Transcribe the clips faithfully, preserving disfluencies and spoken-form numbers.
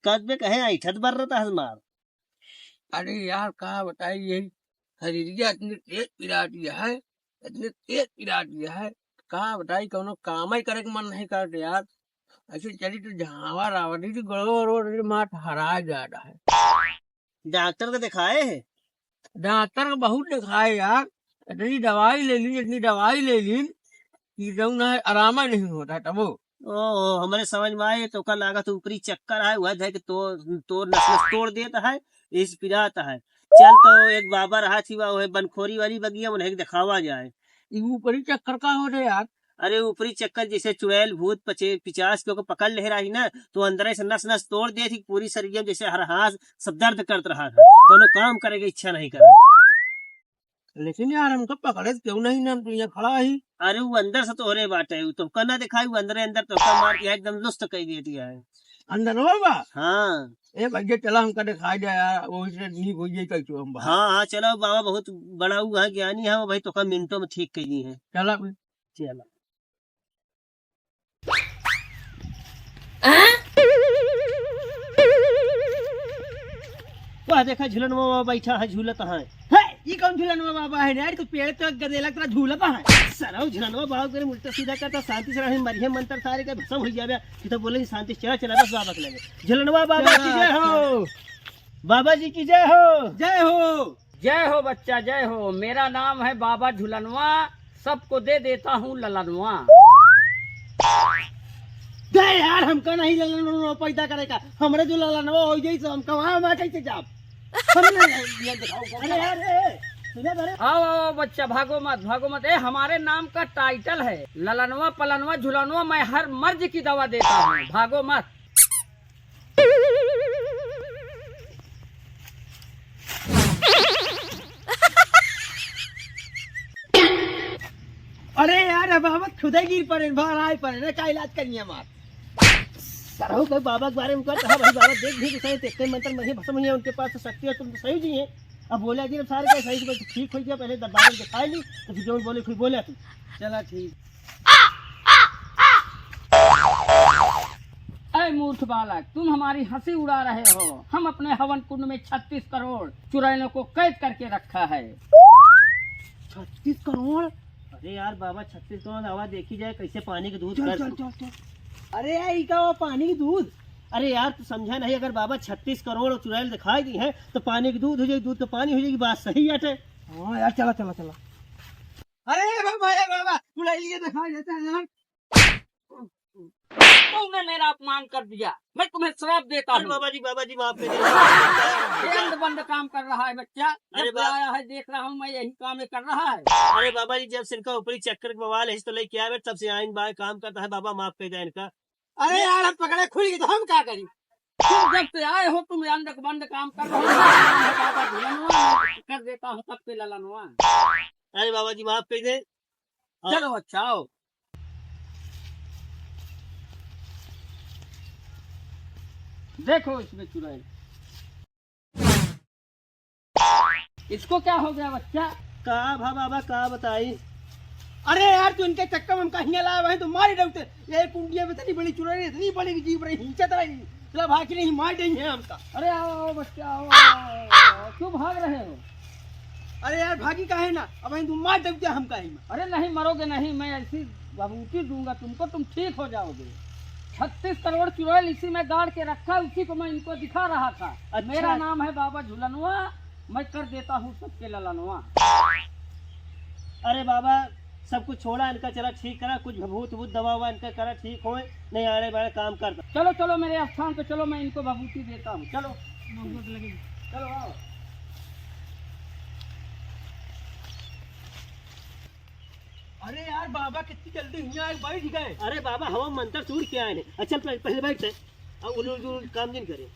बात बे कहे ऐठत बर रहता है मार। अरे यार, का बताई, यही शरीरिया इतनी तेज पिराती है, इतनी तेज पिराती है, का बताई, कौनो काम ही करे के मन नहीं करत यार। ऐसे चली तो झावा रावटी थी, गोड़वा रोड रे मात हरा जाता है। डॉक्टर के दिखाए है? डॉक्टर के बहुत दिखाए यार, इतनी दवाई ले ली, इतनी दवाई ले ली कि जौन है आराम ही नहीं होता है तबो। ओहो, हमरे समझ में आए, तोका लागत ऊपरी चक्कर है, वह धै के तो, तोर नस नस तोड़ देता है, इस पिराता है। चल तो एक बाबा रहा थी, वह बनखोरी वाली बगिया, उन्हें दिखावा जाए। ई ऊपरी चक्कर का होत है यार? अरे ऊपरी चक्कर जैसे चुड़ैल, भूत, पचे-, पिचास के ओके पकड़ ले रही ना, तो अंदर से नस नस तोड़ दे थी, पूरी शरीर में जैसे हर हाथ सब दर्द करत रहा था, कोनो काम करे के इच्छा नहीं करे। लेकिन यार, हमका पकड़े तो क्यों नहीं ना, हम तो यहाँ खड़ा ही। अरे, वो अंदर से तोहरे बाटे, वो तोहका ना दिखाई, वो अंदरे अंदर तोहका मार के एकदम लुस्त कई देती है। अंदर हो बा? हाँ। ए भैया, चला हमका दिखाई दे यार, वही से नीक हो जाई कई तो हम बाहर। हाँ, हाँ, चलो, बाबा बहुत बड़ा हुआ है, ज्ञानी है, वो भाई तोहका मिनटों में ठीक कई दी है। चला भाई। चला। वाह, देखा झुलनवा बाबा बैठा है, झूलत है। हे, ई कौन झुलनवा बाबा है यार? तू पेड़ तो गदेला तरह झूलत है। सरौ झुलनवा बाबा करे उल्टा सीधा करता, शांति से रहे, मरिहे मंत्र सारे के भसम हो जावे। कि तो बोले शांति से चला, चला बस बाबा के लगे। झुलनवा बाबा की जय हो। बाबा जी की जय हो। जय हो। जय हो बच्चा, जय हो। मेरा नाम है बाबा झुलनवा, सबको दे देता हूँ ललनवा। दे यार, हमका नहीं ललनवा पैदा करेगा। हमरे जो ललनवा हो जाई, तो हम कहाँ, हम कैसे जाब? हम नहीं, नहीं दिखाओ, अरे यार, ए, ए, सुने तो रे। आओ, आओ, बच्चा, भागो मत, भागो मत। ए, हमारे नाम का टाइटल है ललनवा, पलनवा, झुलनवा। मैं हर मर्ज की दवा देता हूँ, भागो मत। अरे यार, अब हम खुदे गिर पड़े, बाहर आए पड़े, ना का इलाज करिए हमार। सरहु के बाबा के बारे में कहता है, भाई बाबा देख भी सही, तेरे मंत्र में ही भसम हुई है, उनके पास तो शक्ति है, तुम तो सही जी हैं। अब बोला जी, अब सारे का सही से ठीक हो गया, पहले दबा के दिखा ली, तो फिर जो बोले, फिर बोला तू। चला ठीक। ऐ मूर्ख बालक, तुम हमारी हंसी उड़ा रहे हो। हम अपने हवन कुंड में छत्तीस करोड़ चुड़ैलों को कैद करके रखा है। छत्तीस करोड़? अरे यार बाबा, छत्तीस करोड़, आवा देखी जाए कैसे पानी के दूध चल, कर चल, चल, चल। अरे यार, ई का हुआ पानी के दूध? अरे यार, तू समझा नहीं, अगर बाबा छत्तीस करोड़ चुड़ैल दिखाई दी है, तो पानी के दूध हो जाई, दूध का पानी हो जाई, बात सही है। हाँ यार, चला, चला, चला। अरे बाबा, ए बाबा, चुड़ैलिया दिखाई देता है यार। तुमने मेरा अपमान कर दिया, मैं तुम्हें श्राप देता हूँ। बाबा जी, बाबा जी, माफ कर दीजिए। ये अंध बंद काम कर रहा है बच्चा। अरे जब से आया है, देख रहा हूँ मैं, यही काम ये कर रहा है। अरे बाबा जी, जब से इनका ऊपरी चक्कर के बवाल है, तो लेके आवे, तब से आइन बाय काम करता है। बाबा, माफ कर दे इनका। अरे यार, हम पकड़े खुल गए तो हम क्या करी? तुम जब से आए हो, तुम अंध बंद काम कर रहे हो। बाबा झुलनवा, मैं कर देता हूँ सबके ललनवा। अरे बाबा जी, माफ कर दे। चलो अच्छा, आओ। देखो इसमें चुड़ैल। इसको क्या हो गया बच्चा? का भा बाबा, का बताई? अरे यार, तू इनके चक्कर में हमका हियाँ लाया, वहीं तो मारी डरते। ये कुंडिया में इतनी बड़ी चुड़ैल, इतनी बड़ी जीभ रही, हिंचत रही। चला भाग के नहीं, मार देंगे हमका। अरे आओ, आओ बच्चा, आओ, आओ, आओ, आओ। क्यों भाग रहे हो? अरे यार, भागी काहे ना? अब तुम मार दब क्या हमका ही में? अरे नहीं, मरोगे नहीं, मैं ऐसी भभूति दूंगा तुमको, तुम ठीक हो जाओगे। छत्तीस करोड़ चुड़ैल इसी में गाड़ के रखा है, उसी को मैं इनको दिखा रहा था। अच्छा। मेरा नाम है बाबा झुलनवा, मैं कर देता हूँ सबके ललनवा। अरे बाबा, सब कुछ छोड़ा, इनका चला ठीक करा, कुछ भभूत भूत दवा हुआ इनका करा, ठीक होए, नहीं आड़े बाड़े काम कर। चलो, चलो मेरे स्थान पे चलो, मैं इनको भभूति देता हूँ। चलो, चलो आओ। अरे यार, बाबा कितनी जल्दी हियाँ आए, बैठ गए। अरे बाबा, हवा मंत्र सूर क्या है? अच्छा, पहले, पहले बैठते। अब उलू, उलू, उलू काम नहीं करे।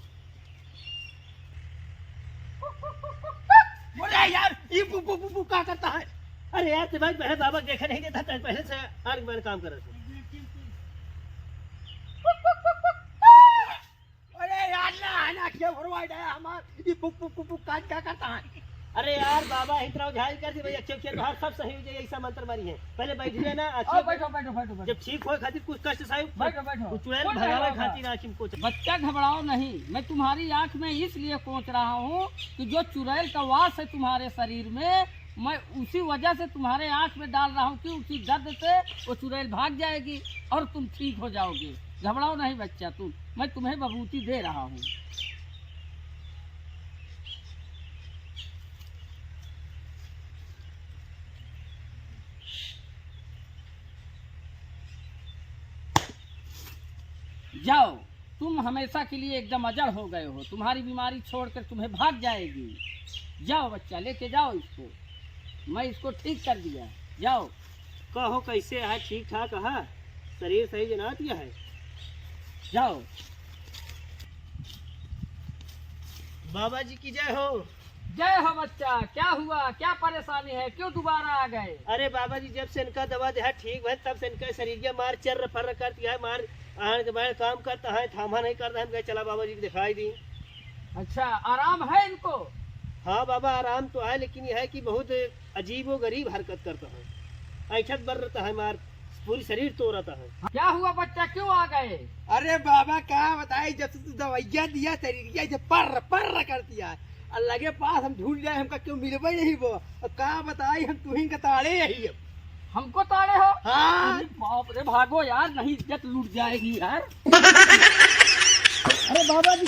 अरे यार, ये पु, पु, पु, पु का करता है? अरे यार, तो भाई, पहले बाबा देखा नहीं देता था, पहले से आर बार काम कर रहा था। अरे यार, ना, ना, क्या भरवाई डाला हमार? ये पु, पु, पु, पु का, क्या करता है? अरे यार बाबा, इतना झाल कर दी भैया, अच्छे अच्छे तो हर सब सही हो जाए, ऐसा मंत्र मारी है। पहले बैठ जाए ना, अच्छे आओ, बैठो, बैठो, बैठो, बैठो। जब ठीक होए खातिर कुछ कष्ट सही, बैठो, बैठो। कुछ चुड़ैल कोई भगावे खातिर आँखी में कुछ। बच्चा, घबराओ नहीं, मैं तुम्हारी आँख में इसलिए कोच रहा हूँ कि जो चुड़ैल का वास है तुम्हारे शरीर में, मैं उसी वजह से तुम्हारे आँख में डाल रहा हूँ कि उसी दर्द से वो चुड़ैल भाग जाएगी और तुम ठीक हो जाओगे। घबराओ नहीं बच्चा, तुम, मैं तुम्हें बबूती दे रहा हूँ। जाओ, तुम हमेशा के लिए एकदम अजड़ हो गए हो। तुम्हारी बीमारी छोड़कर तुम्हें भाग जाएगी। जाओ बच्चा, लेके जाओ इसको, मैं इसको ठीक कर दिया। जाओ। कहो कैसे है? ठीक ठाक है, शरीर सही जनात यह है। जाओ। बाबा जी की जय हो। जय हो बच्चा, क्या हुआ, क्या परेशानी है, क्यों दोबारा आ गए? अरे बाबा जी, जब से इनका दवा देहा ठीक भइल, तब से इनका शरीरिया मार चर्र फर्र करती है, मार आन के बैठ काम करता है, थामा नहीं करता है। हम कहे चला बाबा जी को दिखाई दी। अच्छा, आराम है इनको? हाँ बाबा, आराम तो है, लेकिन यह है कि बहुत अजीबो गरीब हरकत करता है, ऐठत बर रहता है, मार पूरी शरीर तोड़ता है। क्या हुआ बच्चा, क्यों आ गए? अरे बाबा, का बताई, जब से तू दवाइया दिया, शरीरिया जब पर्र पर्र कर दिया, और लगे पास हम झूल जाए, हमका क्यों मिलबे नहीं वो। अब का बताई, हम तुहिन का ताड़े यही अब। हमको ताड़े हो? हाँ। अरे बाप रे, भागो यार, नहीं इज्जत लूट जाएगी यार। अरे बाबा जी,